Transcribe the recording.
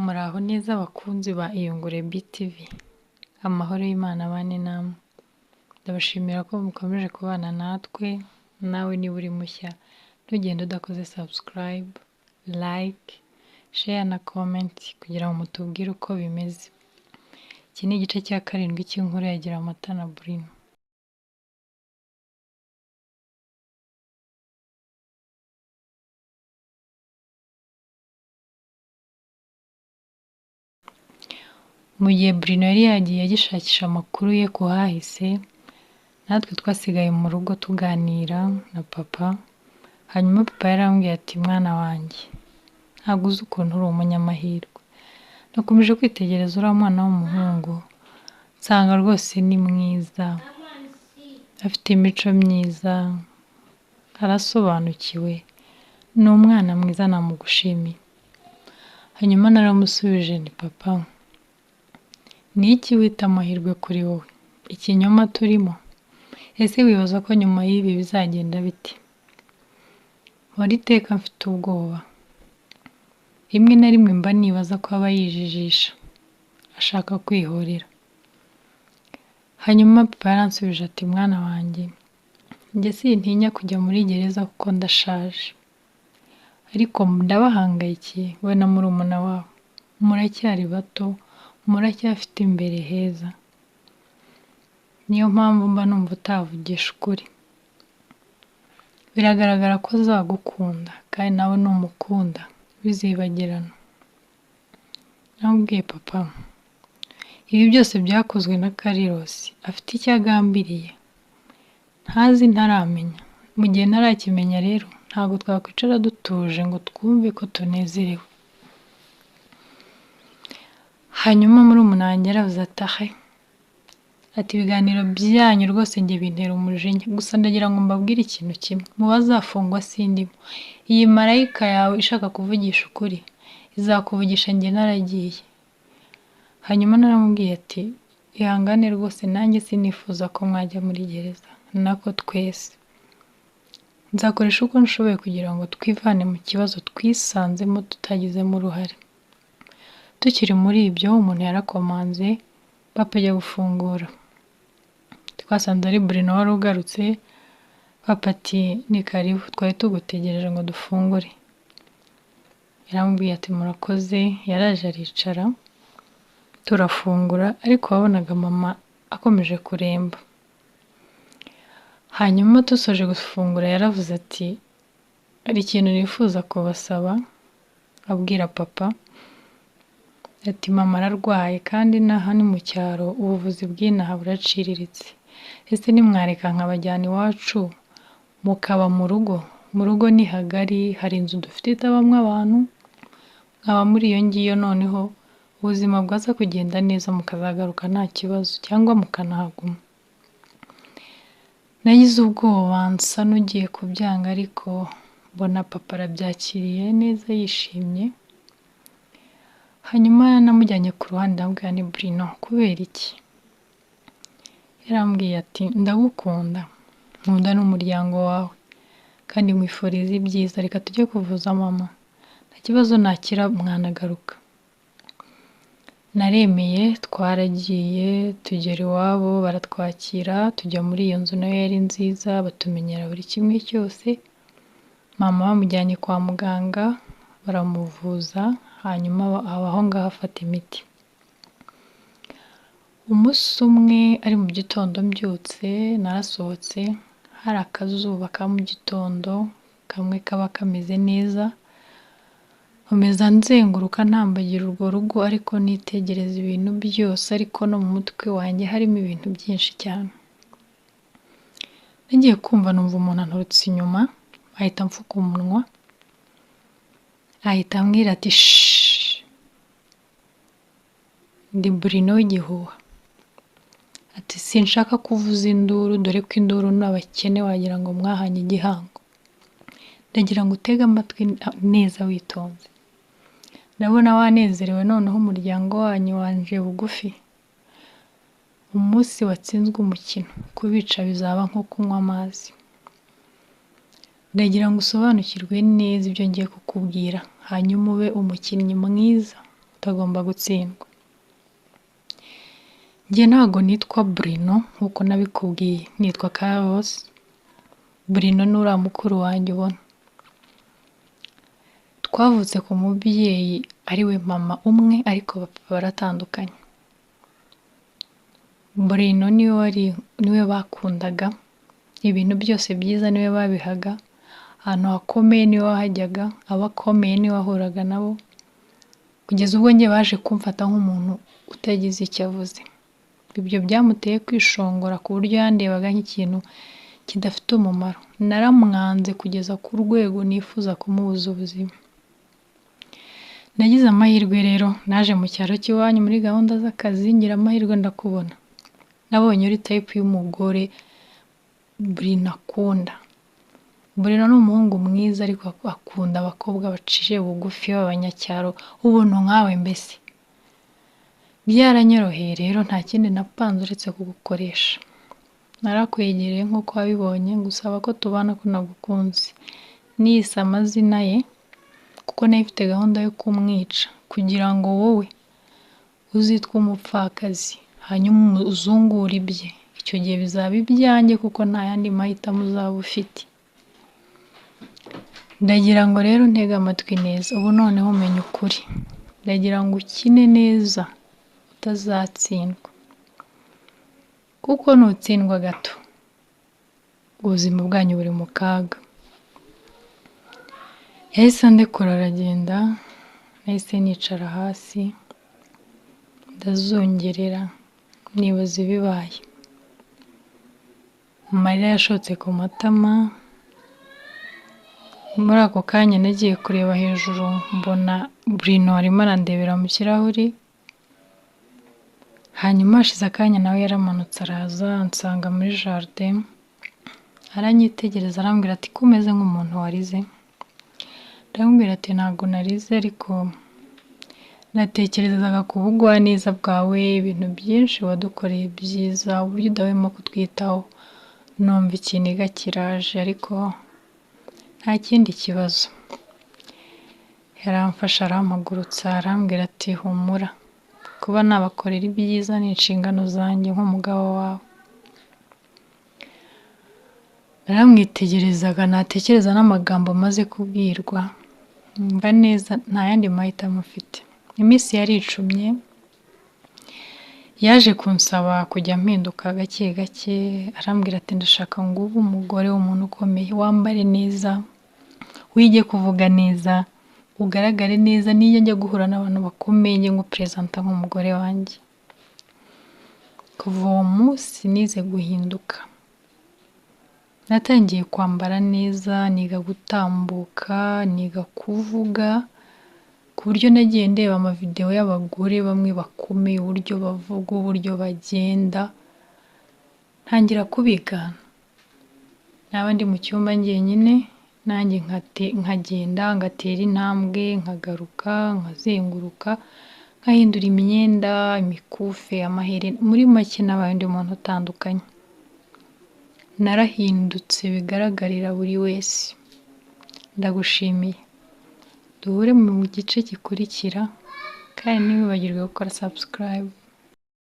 Muraho neza bakunzi ba Iyungure BTV, amahoro y'Imana abane namwe, ndabashimira ko mukomeje kubana natwe, nawe niba uri mushya ntugende udakoze subscribe, like, share na comment kugira ngo mutubwire uko bimeze. Iki ni igice cya karindwi cy'inkuru ya Giramata na Bruno. Mu gihe Bruno yari yagiye agishakisha amakuru ye ku hahise, natwe twasigaye mu rugo tuganira na papa, hanyuma papa yarambwiye ati mwana wanjye, ntabwo uzi ukuntu uri umunyamahirwe. Nakomeje kwitegereza uriya mwana w'umuhungu, nsanga rwose ni mwiza, afite imico myiza, arasobanukiwe, ni umwana mwiza namugushimiye. Hanyuma naramusubije nti papa, ni iki wita amahirwe kuri wowe? Ikinyoma turimo? Ese wibaza ko nyuma y'ibi bizagenda bite? Mpora iteka mfite ubwoba. Rimwe na rimwe mba nibaza ko aba yijijisha, ashaka kwihorera. Hanyuma papa yaransubije ati mwana wanjye, njye sintinya kujya muri gereza kuko ndashaje. Ariko ndabahangayikiye wowe na murumuna wawe. Muracyari bato, muracyafite imbere heza. Niyo mpamvu mba numva utavugisha ukuri. Biragaragara ko azagukunda kandi nawe numukunda bizibagirana. Namubwiye papa, ibi byose byakozwe na Karirosi, afite icyo agambiriye. Ntazi ntaramenya. Mu gihe ntarakimenya rero, ntabwo twakwicara dutuje ngo twumve ko tunezerewe. Hanyuma murumuna wanjye yaravuze ati ahe, ati ibiganiro byanyu rwose njye bintera umujinya, gusa ndagira ngo mbabwire ikintu kimwe, mu bazafungwa sindimo. Iyi marayika yawe ishaka kuvugisha ukuri, izakuvugisha njye naragiye. Hanyuma naramubwiye ati ihangane rwose nanjye sinifuza ko mwajya muri gereza, nako twese. Nzakoresha uko nshoboye kugira ngo twivane mu kibazo twisanzemo tutagizemo uruhare. Tukiri muri ibyo umuntu yarakomanze, papa ajya gufungura. Twasanze ari Bruno wari ugarutse, papa ati ni karibu twari tugutegereje ngo dufungure. Yaramubwiye ati murakoze, yaraje aricara, turafungura ariko wabonaga mama akomeje kuremba. Hanyuma dusoje gufungura yaravuze ati hari ikintu nifuza kubasaba, abwira papa ati mama ararwaye kandi inaha ni mu cyaro ubuvuzi bw'inaha buraciriritse. Ese nimwareka nkabajyana iwacu mukaba mu rugo? Mu rugo ni hagari, hari inzu dufite itabamo abantu, mwaba muri iyo ngiyo noneho ubuzima bwaza kugenda neza mukazagaruka nta kibazo cyangwa mukanahaguma. Nagize ubwoba nsa n'ugiye kubyanga ariko mbona papa arabyakiriye neza yishimye. Hanyuma namujyanye ku ruhande ndamubwira nti Bruno kubera iki? Yarambwiye ati ndagukunda, nkunda n'umuryango wawe kandi nkwifuriza ibyiza, reka tujye kuvuza mama, nta kibazo nakira mwanagaruka. Naremeye twaragiye tugera iwabo baratwakira, tujya muri iyo nzu nayo yari nziza, batumenyera buri kimwe cyose. Mama bamujyanye kwa muganga baramuvuza, hanyuma aba aho ngaho afata imiti. Umunsi umwe ari mu gitondo mbyutse narasohotse, hari akazuba ka mu gitondo kamwe kaba kameze neza, nkomeza nzenguruka ntambagira urwo rugo ariko nitegereza ibintu byose ariko no mu mutwe wanjye harimo ibintu byinshi cyane. Nagiye kumva numva umuntu anturutse inyuma, ahita amfuka umunwa, ahita ambwira ati shhh, ndi Bruno w'igihuha. Ati sinshaka kuvuza induru dore ko induru n'abakene wagira ngo mwahanye igihango. Ndagira ngo utege amatwi neza witonze. Ndabona wanezerewe noneho umuryango wanyu wanje bugufi. Umunsi watsinzwe umukino, kubica bizaba nko kunywa amazi. Ndagira ngo usobanukirwe neza ibyo ngiye kukubwira, hanyuma ube umukinnyi mwiza. utagomba gutsindwa. Njye ntago nitwa Bruno nk'uko nabikubwiye, nitwa Carlos. Bruno ni uriya mukuru wanjye ubona. Twavutse ku mubyeyi ari we mama umwe ariko papa baratandukanye. Bruno niwe bakundaga, ibintu byose byiza niwe babihaga, ahantu hakomeye niwe wahajyaga, abakomeye niwe wahuraga nabo, kugeza ubwo njye baje kumfata nk'umuntu utagize icyo avuze. Ibyo byamuteye kwishongora ku buryo yandebaga nk'ikintu kidafite umumaro. Naramwanze kugeza ku rwego nifuza kumubuza ubuzima. Nagize amahirwe rero, naje mu cyaro cy'iwanyu muri gahunda z'akazi, ngira amahirwe ndakubona. Nabonye uri type y'umugore Bruno akunda. Bruno ni umuhungu mwiza ariko akunda abakobwa baciye bugufi b'abanyacyaro, ubuntu nkawe mbese. Byaranyoroheye rero, nta kindi napanze uretse kugukoresha. Narakwegereye nk'uko wabibonye, ngusaba ko tubana ko nagukunze. Niyise amazina ye kuko nari mfite gahunda yo kumwica kugira ngo wowe uzitwe umupfakazi, hanyuma uzungure ibye. Icyo gihe bizaba ibyanjye kuko nta yandi mahitamo uzaba ufite. Ndagira ngo rero untege amatwi neza, ubu noneho umenya ukuri. Ndagira ngo ukine neza utazatsindwa, kuko nutsindwa gato ubuzima bwanyu buri mu kaga. Yahise andekura aragenda, nahise nicara hasi ndazungerera nibaza ibibaye. Amarira yashotse ku matama, muri ako kanya nagiye kureba hejuru mbona Bruno arimo arandebera mu kirahuri, hanyuma hashize akanya nawe yaramanutse araza ansanga muri jardin, aranyitegereza arambwira ati ko umeze nk'umuntu warize? Ndamubwira ati ntabwo narize ariko natekerezaga ku bugwaneza bwawe, ibintu byinshi wadukoreye byiza, uburyo udahwema kutwitaho, numva ikiniga kiraje ariko nta kindi kibazo. Yaramfashe arampagurutsa arambwira ati humura, kuba nabakorera ibyiza ni inshingano zanjye nk'umugabo wawe. Naramwitegerezaga natekereza n'amagambo maze kubwirwa, nkumva neza nta yandi mahitamo mfite. Iminsi yaricumye, yaje kunsaba kujya mpinduka gake gake, arambwira ati ndashaka ngo ube umugore w'umuntu ukomeye, wambare neza, wige kuvuga neza, ugaragare neza, niyo njya guhura n'abantu bakomeye njye nguperezanta nk'umugore wanjye. Kuva uwo munsi nize guhinduka. Natangiye kwambara neza, niga gutambuka, niga kuvuga, ku buryo nagiye ndeba amavidewo y'abagore bamwe bakomeye, uburyo bavuga, uburyo bagenda, ntangira kubigana. Naba ndi mu cyumba njyenyine, nanjye nkagenda ngatera intambwe, nkagaruka, nkazenguruka, nkahindura imyenda, imikufe, amaherena, muri make nabaye undi muntu utandukanye. Narahindutse bigaragarira buri wese. Ndagushimiye. Duhure mu gice gikurikira kandi ntiwibagirwe gukora subscribe.